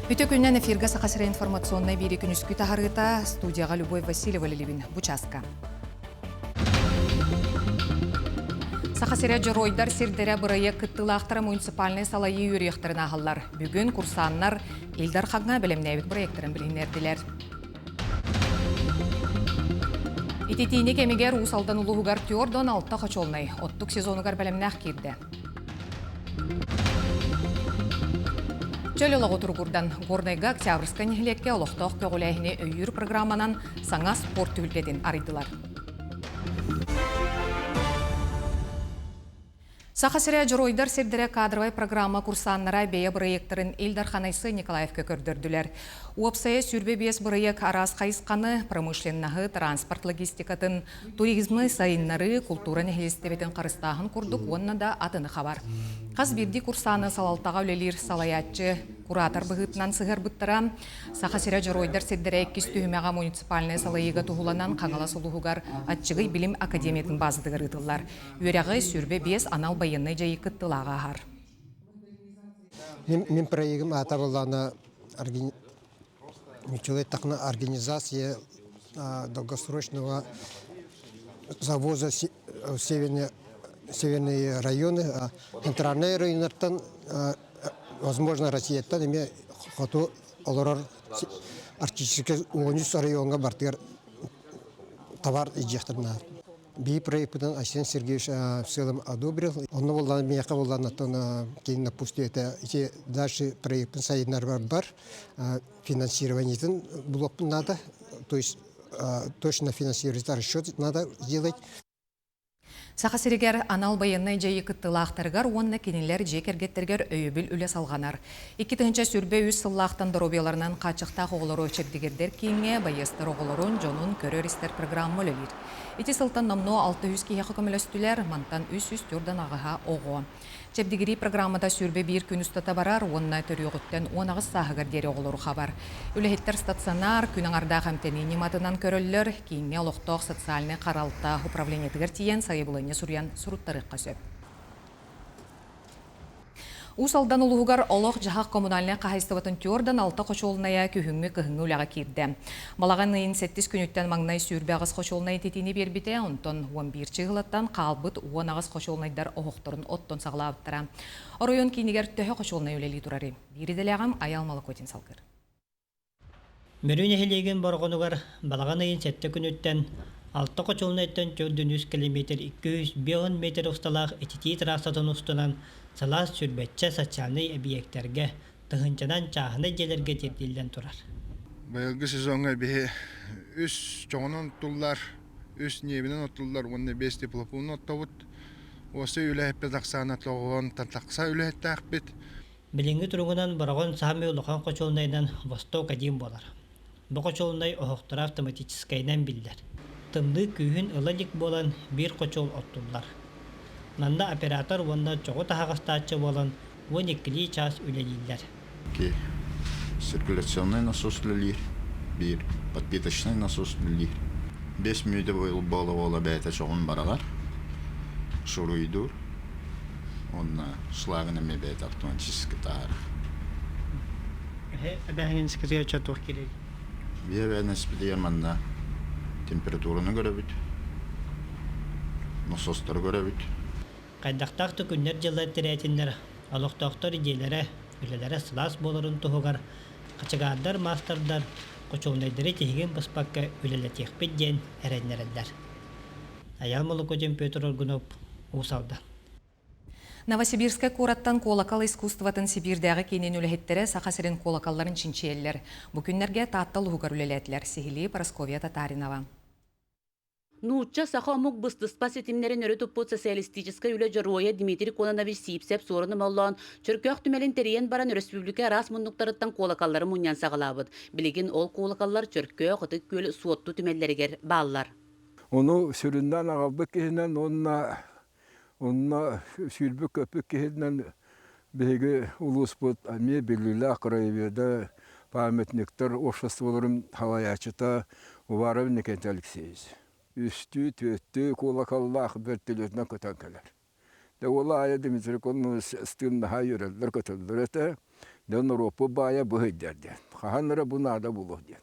Үтө күннэн эфиргэ Саха сирэ информационнай биири күнүскү таһарыыта студияға Любовь Васильева үлэлибин бу чааска. Саха сирэ дьоруойдар сирдэрэ бырайыак кыттыылаахтара муниципальнай салайыы үөрүйэхтэрин ааһаллар. Бүгүн курсааннар Ил Дархаҥҥа бэлэмнээбит бырайыактарын билиһиннэрдилэр. Ититиини кэмигэр Уус Алдан улууһугар 46 хочуолунай оттук сезонугар бэлэмнээх киирдэ. Чөл олоҕу туругурдан Горнайга Октябрьскай нэһилиэккэ олохтоох көҕүлээһини өйүүр программанан саҥа спорт түһүлгэтин арыйдылар. Саха сирэ Дьоруойдар сирдэрэ кадровай программа курсааннара бэйэ бырайыактарын Ил Дархан Айсен Николаевка көрдөрдүлэр. Уопсайа 25 бырайыак араас хайысханы, промышленноһы, транспорт логистикатын, туризмы сайыннарыы, култуура нэһилиэстибэтин харыстааһын курдук уонна да атыны хабар. Хас биирдии курсааны салалтаҕа үлэлиир салайааччы куратор быһыытынан сыһыарбыттара. Саха сирэ Дьоруойдар сирдэрэ иккис түһүмэҕэ муниципальнай салайыыга туһуланан Хаҥалас улууһугар Аччыгый билим академиятын баазатыгар ыытыллар. Үөрэҕи 25 анал байыаннай дьайыы кыттыылааҕа аһар. Мин проегым аата буоллаҕына организация долгосрочного завоза в северные, северные районы, центральные районнартан, возможно, Россияттан эмиэ хоту олорор арктическай 13 райоҥҥа бартыгар товар илдьиэхтэрин наада. Бии проекпытын Айсен Сергеевич в целом одобрил. Онно буоллаҕына миэхэ буоллаҕына оттон кини напутствие это ити дальше проекпын сайыннарбар бар финансированиетын булуохпун надо. То есть точно финансировать расчет надо сделать. Саха сиригэр анал байыаннай дьайыы кыттыылаахтарыгар уонна кинилэр дьиэ кэргэттэригэр өйөбүл үлэ салҕанар. 2023 сыллаахтан доруобуйаларынан хааччахтаах оҕолору чэбдигирдэр кииҥҥэ байыастар оҕолорун, дьонун көрөр-истэр программа үлэлиир. Ити сылтан номнуо 600 киһиэхэ көмөлөстүлэр, мантан 304 аҕыһа оҕо. Чэбдигирии программата 21 күн устата барар уонна төрүөҕүттэн 18 сааһыгар диэри оҕолору хабар. Үлэһиттэр стационар, күн аҥардаах эмтэнии ньыматынан көрөллөр, кииҥҥэ олохтоох социальнай харалта управлениетыгар тиийэн сайабылыанньа суруйан суруттарыахха сөп. Уус Алдан улууһугар олох-дьаһах коммунальнай хаһаайыстыбатын түөртэн алта хочуолунайа күһүҥҥү-кыһыҥҥы үлэҕэ киирдэ. Балаҕан ыйын сэттис күнүттэн маҥнай 28 хочуолунай ититиини биэрбитэ, онтон 11 чыыһылаттан хаалбыт 18 хочуолунайдар оһохторун оттон саҕалаабыттара. Оройуон киинигэр төһө хочуолунай үлэлии турарый? Биир идэлээҕим Айал Молокотин салгыыр. Мүрү нэһилиэгин Борҕонугар балаҕан ыйын сэттэ күнүттэн алта хочуолунайтан төрдүн үс километр 250 метр усталаах ититии трассатын устунан сылаас сүүрбэччэ социальнай эбийиэктэргэ, тыһыынчанан чааһынай дьиэлэргэ тиэрдиллэн турар. Быйылгы сезоҥҥа биһи үс чоҕунан оттуллар, үс ньиэбинэн оттуллар уонна биэс теплопуунун оттобут. Уоссай үлэһиппит ахсаана тоҕуһуонтан тахса үлэһиттээхпит. Билиҥҥи туругунан Бороҕон саамай улахан хочуолунайынан Восток-один буолар. Бу хочуолунай оһохторо автоматическайынан биллэр. Тымныы күүһүн ыла илик буолан биир хочуол оттуллар. Манна оператор уонна чоҕу таһаҕастааччы буолан 12-лии чаас үлэлииллэр. Циркуляционный насос үлэлиир, биир подпиточный насос үлэлиир. 5 мүнүүтэ буола-буола бэйэтэ чоҕун бараҕар, шуруйдуур. Уонна шлагын эмиэ бэйэтэ автоматически таһаарар. Эбээһинискитигэр чотуох киирий? Биһи эбээһинэспитигэр манна температураны көрөбүт, насостары көрөбүт. Хайдахтаах да күннэр-дьыллар тирээтиннэр, олохтоохтор дьиэлэрэ, үлэлэрэ сылаас буоларын туһугар хачыгаардар, маастардар хочуолунайдары тиһигин быспакка үлэлэтиэхпит диэн эрэннэрэллэр. Айаал Молокодин, Петр Аргунов, Уус Алдан. Новосибирскай куораттан куолакал искусствотын Сибиирдээҕи киинин үлэһиттэрэ Саха сирин куолакалларын чинчийэллэр. Бу күннэргэ Таатта улууһугар үлэлээтилэр. Сиһилии Парасковья Татаринова. Нуучча саха омук быстыспат ситимнэрин өрө туппут социалистическай үлэ дьоруойа Дмитрий Кононович Сиипсэп суорун омоллоон Чөркөөх түмэлин тэрийэн баран өрөспүүбүлүкэ араас муннуктарыттан куолакаллары мунньан саҕалаабыт. Билигин ол куолакаллар Чөркөөх, Ытык Күөл, Суотту түмэллэригэр бааллар. Ону сүрүннээн аҕалбыт киһинэн уонна онно сүүрбүт-көппүт киһинэн биһиги улууспут эмиэ биллиилээх краеведа, памятниктар обществоларын салайааччыта Уваров Никита Алексеевич. Үстүү, түөртүү куолакаллаах бөртөлүөтүнэн көтөн кэлэр. Дьэ ол аайы Дмитрий Кононович ыстыын наһаа үөрэллэр-көтөллөр этэ. Дьон норуоппут баайа быһыйдар диэн. Хаһан эрэ бу наада буолуо диэн.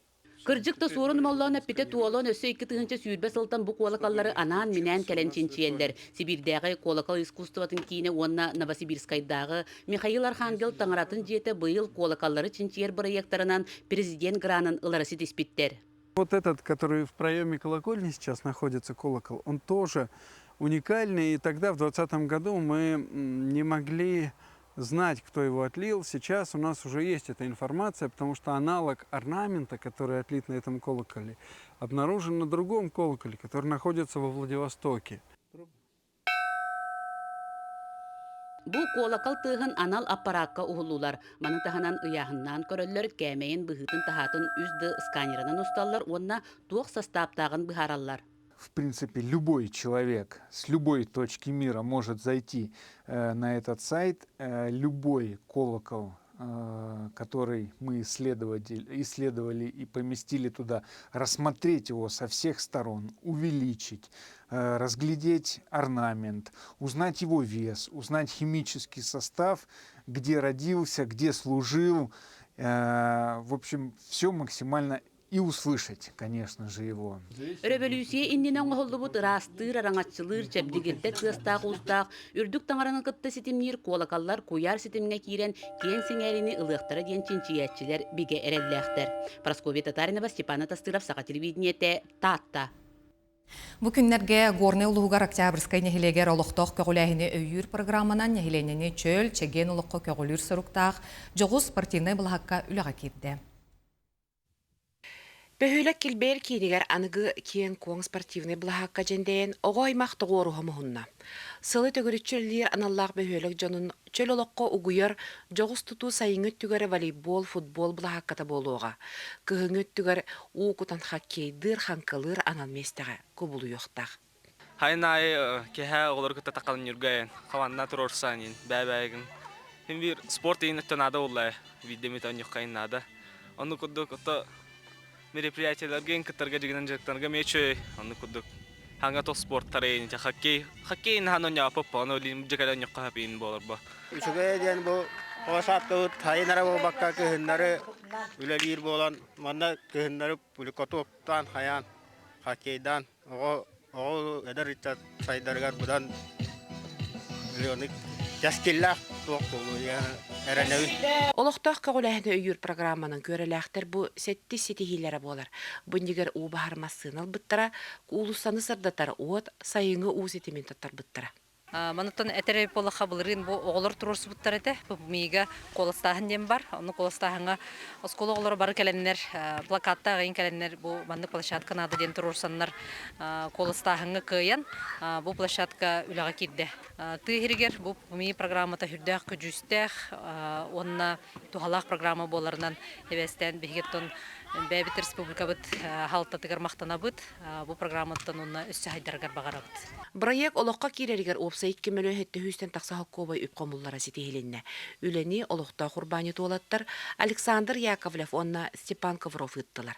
Кырдьык да Суорун Омоллоон эппитэ туолан өссө 2020 сылтан бу куолакаллары анаан-минээн кэлэн чинчийэллэр. Сибиирдээҕи куолакал искусствотын киинэ уонна Новосибирскайдааҕы Михаил Архангел таҥаратын дьиэтэ быйыл куолакаллары чинчийэр бырайыактарынан президент гранын ылары ситиспиттэр. Вот этот, который в проеме колокольни сейчас находится, колокол, он тоже уникальный. И тогда, в 2020 году, мы не могли знать, кто его отлил. Сейчас у нас уже есть эта информация, потому что аналог орнамента, который отлит на этом колоколе, обнаружен на другом колоколе, который находится во Владивостоке. Бу куолакал тыаһын анал аппараакка уһуллулар. Маны таһынан ыйааһыннаан көрөллөр, кээмэйин быһыытын-таһаатын үс д сканерынан усталлар уонна туох састааптааҕын быһаараллар. В принципе, любой человек с любой точки мира может зайти на этот сайт, любой колокол, который мы исследовали и поместили туда, рассмотреть его со всех сторон, увеличить, разглядеть орнамент, узнать его вес, узнать химический состав, где родился, где служил. В общем, все максимально и услышать, конечно же, его. Өрөбөлүүсүйэ иннинэ оҥоһуллубут ыраастыыр, араҥаччылыыр, чэбдигирдэр тыастаах-уустаах, үрдүк таҥараны кытта ситимниир куолакаллар куйаар ситимҥэ киирэн киэҥ сэҥээриини ылыахтара диэн чинчийээччилэр бигэ эрэллээхтэр. Прасковья Татаринова, Степан Атастыров, Саха телевидениетэ, Таатта. Бу күннэргэ Горнай улууһугар Октябрьскай нэһилиэгэр олохтоох көҕүлээһини өйүүр программанан нэһилиэнньэни чөл, чэгиэн олоххо көҕүлүүр соруктаах дьоҕус спортивнай былаһакка үлэҕэ киирдэ. Бөһүөлэк килбэйэр киинигэр аныгы киэҥ-куоҥ спортивнай былаһаакка дьэндэйэн оҕо аймах тоҕуоруһа муһунна. Сылы төгүрүччү үлэлиир аналлаах бөһүөлэк дьонун чөл олоххо угуйар дьоҕус тутуу сайыҥҥы өттүгэр волейбол, футбол былаһаакката буолуоҕа. Кыһыҥҥы өттүгэр уу кутан хоккейдыыр, хаҥкылыыр анал миэстэҕэ кубулуйуохтаах. Хайын аайы киэһэ оҕолору кытта таххалынньурга хаванна туруорсаан бээ-бээгин. Хин биир спорт иин өттө наада буолла биирдэ эмит онньуккайын наада. Онну курдук ото мероприятиеларга кыттарга дьигинэн дьарыктанарга эмиэ үчүгэй. Онну курдук ханга тох спорттары хоккей хоккей наһаа онньооппоппо ону илиим дьэ кэлэ онньукка хапиин буолар бо. Үчүгэй диэн бу оҕо саадтабыт сайыннары буолбакка кыһыннары үлэлиир буолан манна кыһыннары пуликотуоптаан хайаан хоккейдаан Оҕо оҕо эдэр ыччат сайдарыгар быдан кэскиллээх туох буолуо эрэнэбин. Олохтоох көҕүлээһини өйүүр программанан күөрэлээхтэр бу сэттис ситиһиилэрэ буолар. Бу иннигэр уу баһар массыына ылбыттара, уулуссаны сырдатар уот, сайыҥҥы уу ситимин туттарбыттара. Манытан этэр буоллахха былырыын бу оҕолор туруорсубуттар этэ. Бу миигэ куоластааһын диэн бар. Онно куоластааһыҥҥа оскуола оҕолоро бары кэлэннэр, плакаттаах ыйын кэлэннэр бу маннык площадка наада диэн туруорсаннар куоластааһыҥҥа кыайан бу площадка үлэҕэ киирдэ. Тыа иһигэр бу ПМИ программата сүрдээх көдьүүстээх уонна туһалаах программа буоларынан эбээстээн биһиги оттон бэйэбит республикабыт халтатыгар махтанабыт. Бу программаттан уонна өссө хайдарыгар баҕарабыт. Бырайыак олоххо киирэригэр уопсай икки мөлүөһэттэ сүүстэн тахса холкуобай үп хомуллара ситиһилиннэ. Үлэни олохтоох урбаанньыт уолаттар Александр Яковлев уонна Степан Ковров ыыттылар.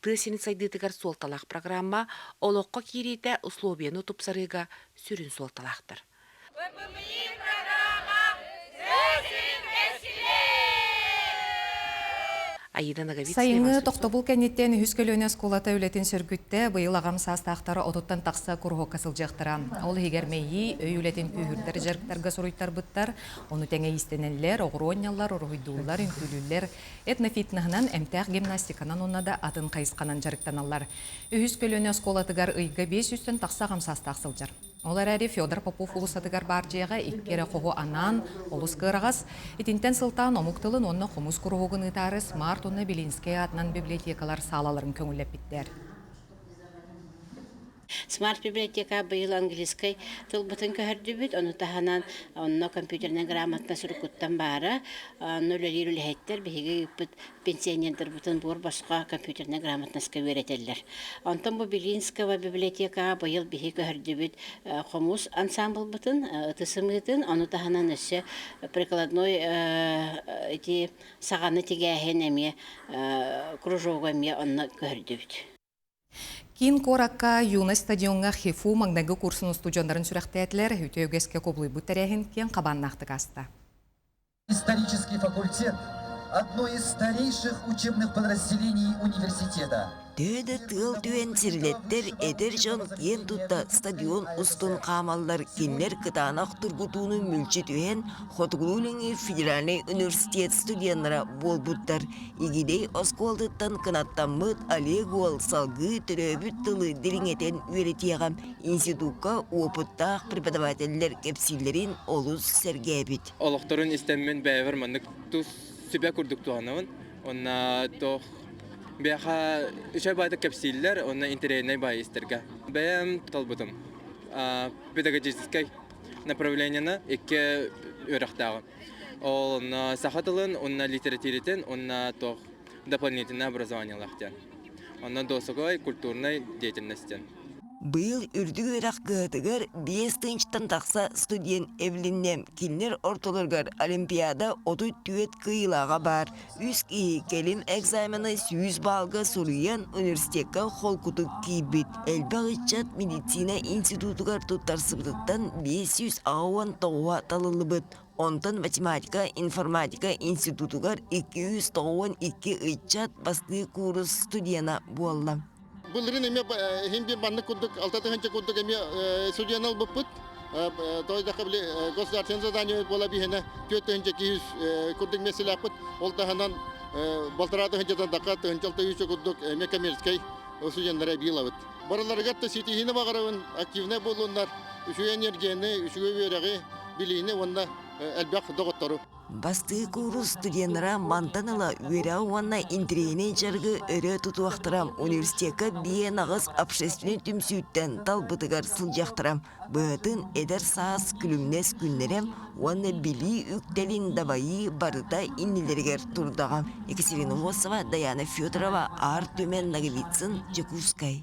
Тыа сирин сайдыытыгар суолталаах программа олоххо киириитэ условияны тупсарыыга сүрүн суолталаахтар. Аида Ноговицына Сайыҥҥы тохтобул кэнниттэн үһүс көлүөнэ оскуолата үлэтин сөргүттэ. Быйыл аҕам саастаахтара отуттан тахса куруһуокка сылдьыахтара. Ол иһигэр мэйии, өй үлэтин күүһүрдэр дьарыктарга суруйтарбыттар. Ону тэҥэ иистэнэллэр, оҕуруонньаллар, уруһуйдууллар, үҥкүүлүүллэр. Этнофитнеһынан, эмтээх гимнастиканан уонна да атын хайысханан дьарыктаналлар. Үһүс көлүөнэ оскуолатыгар ыйга 500-тэн тахса аҕам саастаах сылдьар. Ол эрээри Федор Попов уулуссатыгар баар дьиэҕэ икки эрэ хоһу анаан олус кыараҕас. Итинтэн сылтаан омук тылын уонна хомус куруһуогун ыытаары Смарт уонна Белинскэй аатынан библиотекалар саалаларын көҥүллэппиттэр. Смарт библиотека быйыл английскай тылбытын көһөрдүбүт, ону таһынан онно компьютернай грамотно суруккуттан баара. Онно үлэлиир үлэһиттэр биһиги ыыппыт пенсионердарбытын буор босхо компьютернай грамотноска үөрэтэллэр. Онтон бу Белинского библиотекаҕа быйыл биһи көһөрдүбүт хомус ансамблбытын, ытыс ымыытын, ону таһынан өссө прикладной ити саҕаны тигээһин эмиэ кружогу эмиэ онно көһөрдүбүт. Киин куоракка Юность стадиоҥҥа ХИФУ маҥнайгы курсун устудьуоннарын сүрэхтээтилэр, үтүө үгэскэ кубулуйбут тэрээһин киэҥ хабааннаахтык ааста. Исторический факультет. одно из старейших учебных подразделений университета. Төһө да тыал түһэн сирилэттэр эдэр дьон киэн тутта стадион устун хаамаллар кинилэр кытаанах тургутууну мүлчү түһэн Хотугулуу-Илиҥҥи федеральнай университет студеннара буолбуттар. Игидэй оскуолатыттан кынаттаммыт Олег уол салгыы төрөөбүт тылы дириҥэтэн үөрэтиэҕэ. Институкка уопуттаах преподавателлэр кэпсииллэрин олус сэргээбит. Олохторун истэммин бэйэбэр маннык тус сүбэ курдук туһанабын. Онна туох бэйэхэ үчүгэй баайдык кэпсииллэр, онно интэриэһинэй баайы истэргэ. Бэйэм талбытым. Педагогическай направлениены икки үөрэхтээҕим. Ол онно саха тылын, уонна литературатын, уонна туох дополнительное образованиелаах диэн. Онно досуговай, культурнай деятельность диэн. Быйыл үрдүк үөрэх кыһатыгар 5 тыһыынчаттан тахса студент эбилиннэ. Кинилэр ортолоругар Олимпиада 34 кыайыылааҕа баар. Үс киһи кэлим экзамены 100 баалга суруйан университекка холкутук киирбит. Элбэх ыччат медицина институтугар туттарсыбытыттан 589 талыллыбыт. Онтон математика, информатика институтугар 292 ыччат бастыы куурус студена буолла. Былырыын эмиэ иһин биир маннык курдук 6 тыһыынча курдук эмиэ студент ылбыппыт. Тоойдохо били государственное задание буола биһиэнэ 4 тыһыынча киһи курдук миэстэлээхпит. Ол таһынан 1,5 тыһыынчатан така 1600 курдук эмиэ коммерческий студенттары эбии ылабыт. Барыларыгар да ситиһиини баҕарабын, активнай буоллуннар, үчүгэй энергияны, үчүгэй үөрэҕи, билиини уонна элбэх доҕоттору. Бастыы куурус студеннара мантан ыла үөрэҕи уонна интэриэһинэй дьарыгы өрө тутуохтара, университекка биээн аҕыс общественнай түмсүүттэн талбытыгар сылдьыахтара. Быһатын эдэр саас күлүмнэс күннэрэ уонна билии үктэлин дабайыы барыта иннилэригэр турдаҕа. Екатерина Мосова, Даяна Федорова, Аар Түмэн Ноговицын, Дьокуускай.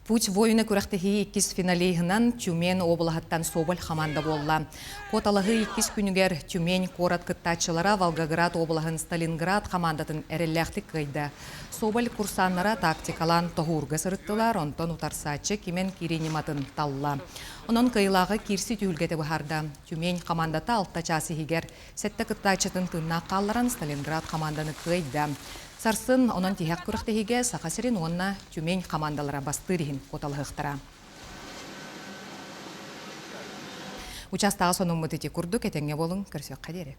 Путь воина күрэхтэһии иккис финалиһынан Тюмень облаһыттан Соболь хамаанда буолла. Куоталаһыы иккис күнүгэр Тюмень куорат кыттааччылара Волгоград облаһын Сталинград хамаандатын эрэллээхтик кыайда. Соболь курсаннара тактикалаан тоһуурга сырыттылар, онтон утарсааччы кимэн киирии ньыматын талла. Онон кыайыылааҕы киирсии түһүлгэтэ быһаарда. Тюмень хамаандата алта чаас иһигэр сэттэ кыттааччытын тыыннаах хаалларан Сталинград хамаанданы кыайда. Сарсын онон тиһэх күрэхтэһиигэ Саха сирин уонна Тюмень хамаандалара бастыыр иһин куоталаһыахтара. Учаастагы сонуммут ити курдук этэҥҥэ буолуҥ, көрсүөххэ диэри.